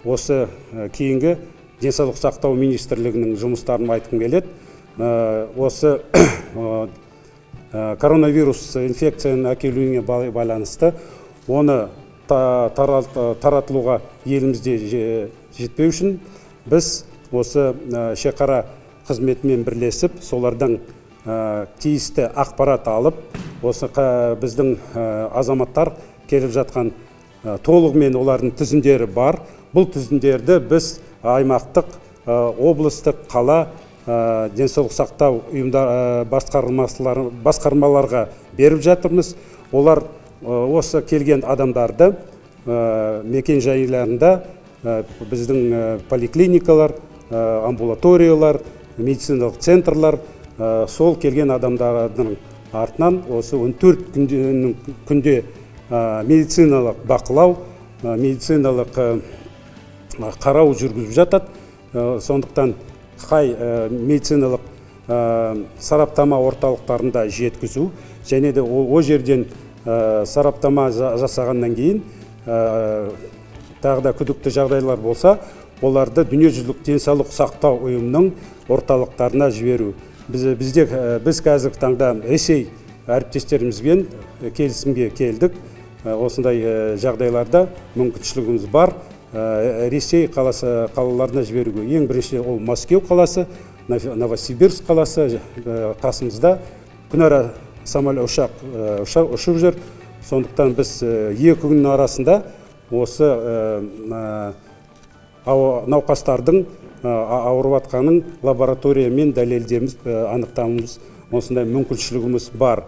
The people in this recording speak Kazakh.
Осы кейінгі Денсаулық сақтау министрлігінің жұмыстарын айтқым келеді. Осы коронавирус инфекцияның әкелуіне байланысты оны таратылуға елімізде жетпеу үшін біз осы шекара қызметімен бірлесіп, солардан тиісті ақпарат алып, осы біздің азаматтар келіп жатқан толығымен олардың тізімдері бар. Бұл тізімдерді біз аймақтық, облыстық, қала денсаулық сақтау ұйымдар басқармаларға беріп жатырмыз. Олар осы келген адамдарды мекен жайларында біздің поликлиникалар, амбулаториялар, медициналық центрлар сол келген адамдардың артынан осы 14 күнде медициналық бақылау, медициналық қарау жүргізіп жатады. Сондықтан қай медициналық сараптама орталықтарында жеткізу және де ол жерден сараптама жасағаннан кейін тағы да күдікті жағдайлар болса, оларды Дүниежүзілік денсаулық сақтау ұйымының орталықтарына жіберу. Біз қазіргі таңда Ресей әріптестерімізбен келісімге келдік. Осындай жағдайларда мүмкіншілігіміз бар. Ресей қаласы қалаларына жіберуге. Ең бірінші ол Мәскеу қаласы, Новосибирск қаласы қасымызда күнара самолет ұшақ ұшып жүр. Сондықтан біз 2 күннің арасында осы науқастардың ауырып жатқанын лабораториямен дәлелдеміз, анықтауымыз, осындай мүмкіншілігіміз бар.